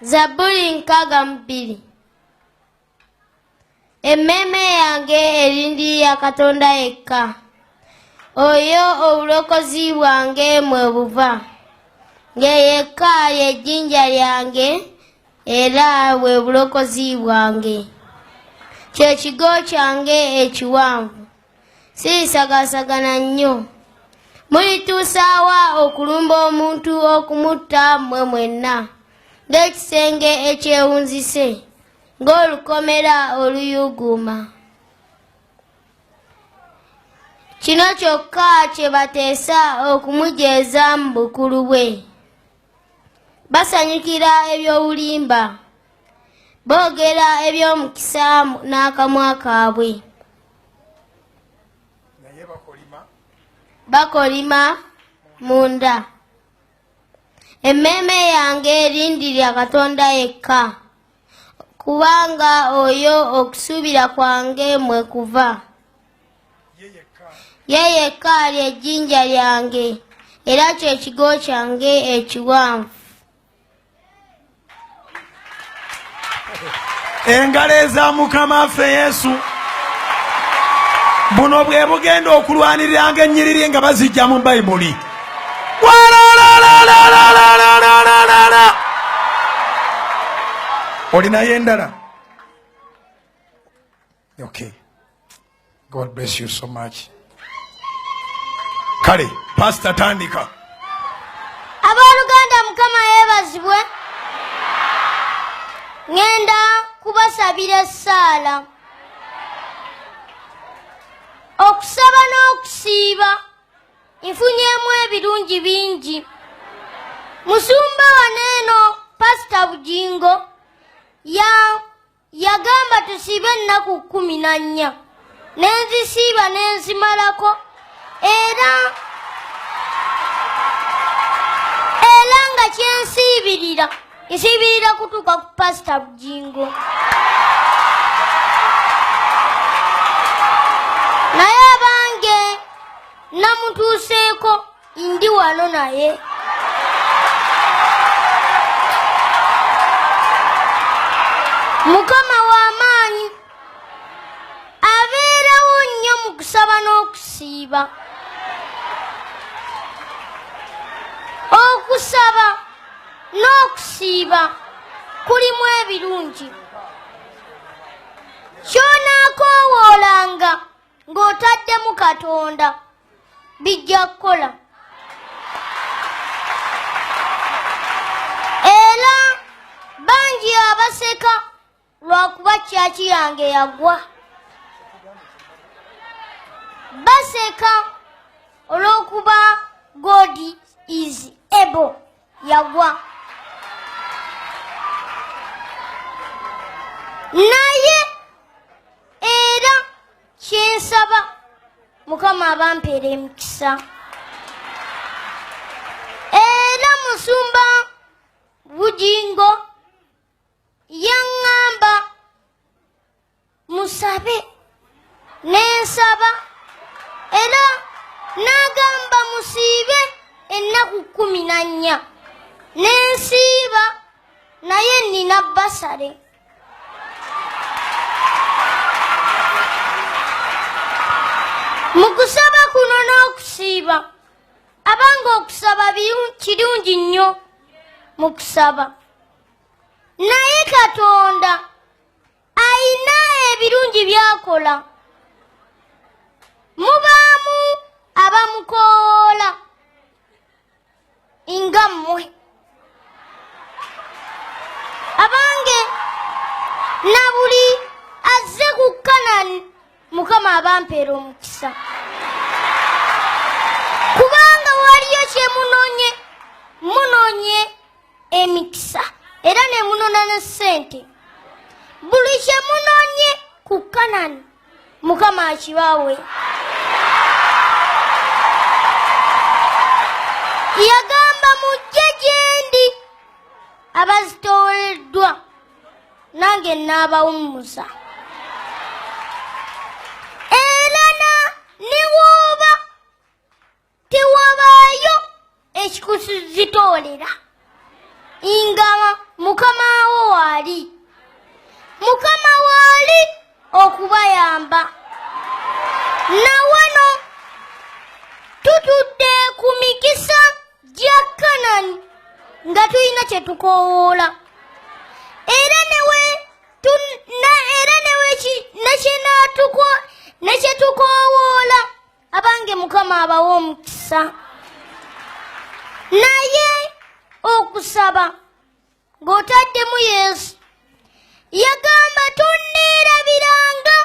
Zabbuli 62. Emmeeme yange erindirira Katonda yekka, oyo obulokozi bwange mwe buva. Ye yekka lye jjinja lyange era bwe bulokozi bwange, kye kigo kyange ekiwanvu. Sirisagaasagana nnyo. Mulituusa wa okulumba omuntu okumutta mmwe mwenna, ng'ekisenge ekyewunzise, ng'olukomera oluyuuguuma? Kino kyokka kye bateesa okumujeeza mu bukulu bwe. Basanyukira eby'obulimba, boogera eby'omukisa n'akamwa kaabwe. Bakolima munda. Emmeeme yange erindirira Katonda yekka, kubanga oyo okusuubira kwange mwe kuva. Ye yekka lye jjinja lyange era kye kigo kyange ekiwanvu. Engalo eza Mukama waffe Yesu, buno bwe bugenda okulwaniriranga ennyiriri nga bazijja mu Bayibuli. Olinayo endala? Okay. God bless you so much. Kale, Pastor tandika. Abooluganda, Mukama yeebazibwe. Ŋŋenda kubasabira essaala. Okusaba n'okusiiba nfunyeemu ebirungi bingi. Musumba wano eno Pasita Bugingo ya Yagamba tusiibe ennaku 14, ne nzisiiba ne nzimalako, era era nga kyensiibirira nsiibirira kutuuka ku Pasita Bugingo. Naye abange namutuuseeko, ndi wano naye. Mukama w'amaanyi, abeerawo nnyo mu kusaba n'okusiiba. Okusaba n'okusiiba kulimu ebirungi. Ky'onaakoowoolanga ng'otaddemu Katonda bijja kukola. Era bangi abaseka lwakuba kyaki yange yagwa. Baseka olw'okuba God is able yagwa. Naye era kyensaba Mukama abampeera emikisa. Era Musumba Bugingo yaŋŋamba musabe, nensaba, era n'agamba musiibe ennaku 14, nensiiba, naye nina basale. Mu kusaba kuno n'okusiiba, abanga okusaba kirungi nnyo mu kusaba, naye Katonda ayina ebirungi byakola. Mubaamu abamukoola nga mmwe. Abange, na buli azze ku Kanani, Mukama abampeera omukisa, kubanga waliyo kye munonye. Munonye emikisa era ne munona ne ssente. Buli kye munonye ku Kanani, Mukama akibawe. Yagamba mujje gyendi abazitooleddwa, nange nnaabawummuza. Era na ne wooba tewabaayo ekikusizitoolera. Nga Mukama wo waali. Mukama waali okubayamba. Na wano tutudde ku mikisa gya Kanani nga tulina kye tukoowoola. Era newe era ne kye tukoowoola abange Mukama abawe omukisa. Naye okusaba ng'otaddemu Yesu yagamba tonneerabiranga,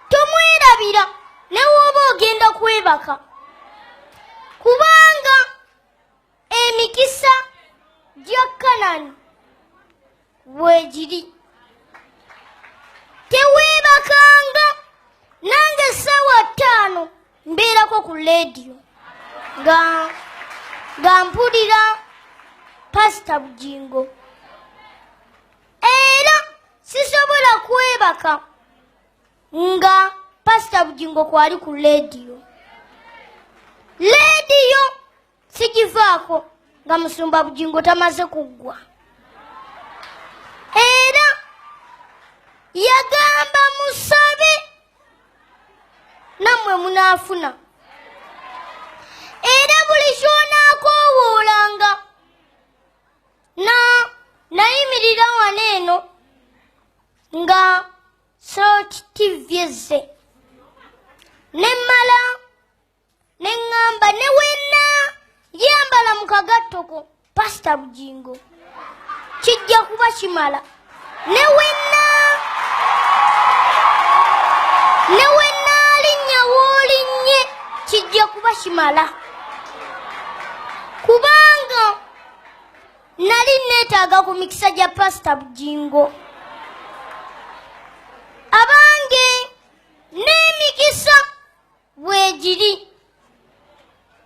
tomwerabira ne w'oba ogenda kwebaka, kubanga emikisa gya Kanani weegiri. Teweebakanga. Nange essaawa 5 mbeerako ku leediyo nga mpulira Pasita Bugingo, era sisobola kwebaka nga Pasita Bugingo kwali ku leediyo. Leediyo sigivaako nga Musumba Bugingo tamaze kuggwa. Era yagamba musabe nammwe munaafuna, era buli ky'onaakoowoolanga. Nayimirira wano eno nga Salt TV ezze, ne mmala ne ŋŋamba ne wenna yambala mu kagattoko Pasita Bugingo kijja kuba kimala. Ne wenna alinnya w'olinnye kijja kuba kimala, kubanga nali neetaaga ku mikisa gya Pasita Bugingo. Abange n'emikisa weegiri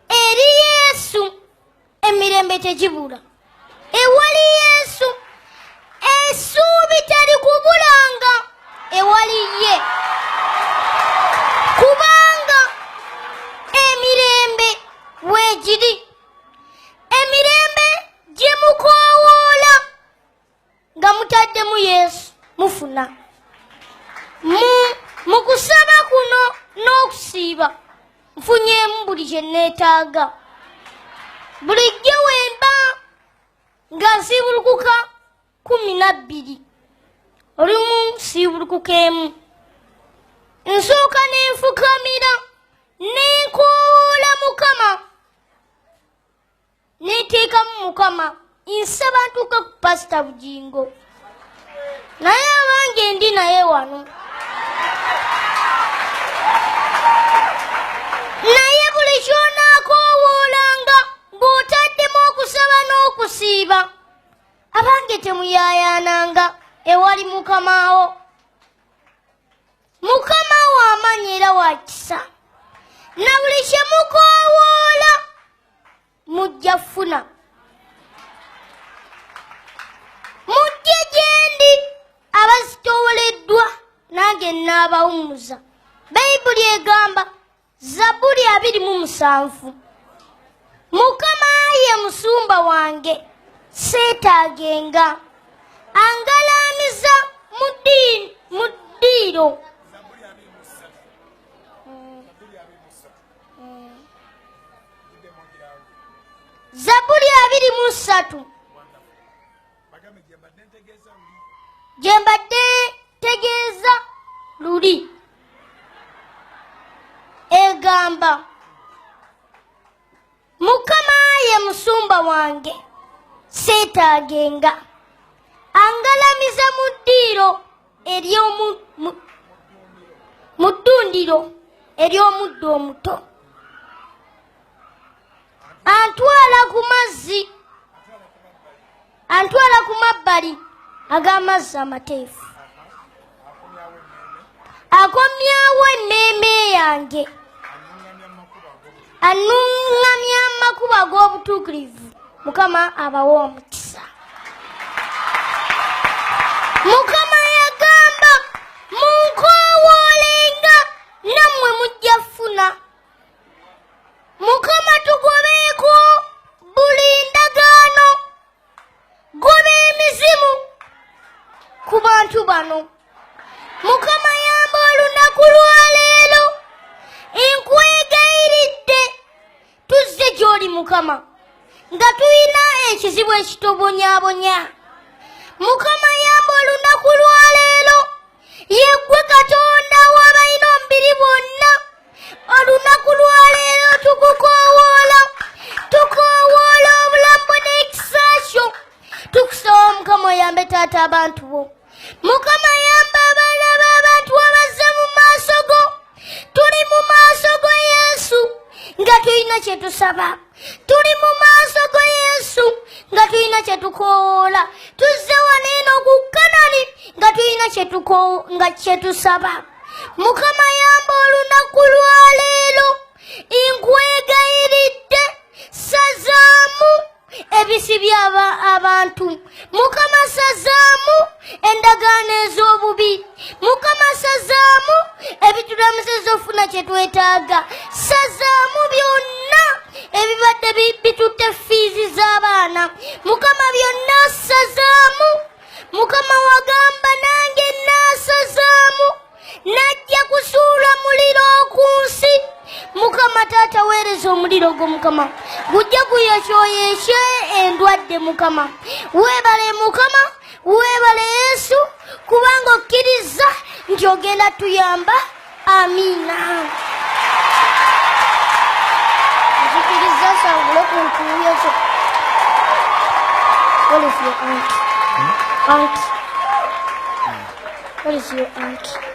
eri Yesu, emirembe tegibula. Ewali Yesu essuubi terikubulanga ewali ye, kubanga emirembe weegiri. Emirembe gye mukoowoola nga mutaddemu Yesu mufuna. Mu kusaba kuno n'okusiiba nfunyeemu buli kye neetaaga. Bulijjo wemba nga nsiibulukuka 12, olumu nsiibulukuka emu, nsooka ne nfukamira ne nkoowoola Mukama, neteekamu Mukama, nsaba ntuuke ku Pasita Bugingo. Naye abange ndi naye wano, naye buli ky'onaakoowoolanga ng'otaddemu okusaba n'okusiiba, abange temuyaayaananga ewali Mukama wo. Mukama w'amaanyi era wa kisa, na buli kye mukoowoola mujja funa. Mujje gye ndi abazitoowoleddwa, nange nnaabawummuza. Bayibuli egamba Zabbuli 27, Mukama ye musumba wange, seetaagenga, angalaamiza mu ddiiro. Zabbuli 23 gye mbadde ntegeeza luli egamba Mukama ye musumba wange, seetaagenga, angalamiza mu ddiiro mu ddundiro ery'omuddo omuto, antwala ku mazzi, antwala ku mabbali ag'amazzi amateefu, akomyawo emmeeme yange, annuŋŋamya amakubo ag'obutuukirivu. Mukama abawe omukisa. Mukama yagamba munkoowoolenga nammwe mujja funa. Mukama tugobeeko buli ndagaano. abantu bano. Mukama yamba olunaku lwaleero, nkwegayiridde, tuzze gy'oli Mukama nga tulina ekizibu ekitubonyabonya. Mukama yamba olunaku lwaleero, yeggwe Katonda w'abalina omubiri bwonna. Olunaku lwaleero tukukoowoola, tukoowoola obulamu bwo n'ekisa kyo. Tukusaba Mukama oyambe taata abantu bo. Mukama yamba abaana b'abantu abazze mu maaso go. Tuli mu maaso go Yesu nga tulina kye tusaba, tuli mu maaso go Yesu nga tulina kye tukoowoola. Tuzze wano eno ku Kanani nga tulina nga kye tusaba. Mukama yamba olunaku lwaleero, nkwegayiridde, sazaamu ebisibye abantu. Mukama sazaamu endagaano ez'obubi. Mukama sazaamu ebitulamusizza okufuna kye twetaaga. Sazaamu byonna ebibadde bitutte fiizi z'abaana. Mukama byonna sazaamu. Mukama wagamba nange naasazaamu, najja kusuula muliro ku nsi. Mukama taata weereza omuliro gwo Mukama, gujja guyokyoyekye endwadde. Mukama weebale, Mukama weebale Yesu, kubanga okkiriza nti ogenda tuyamba. Amiina. Nzikiriza nsangule ku ntuuyo zo. What is your aunt? Aunt. What is your aunt?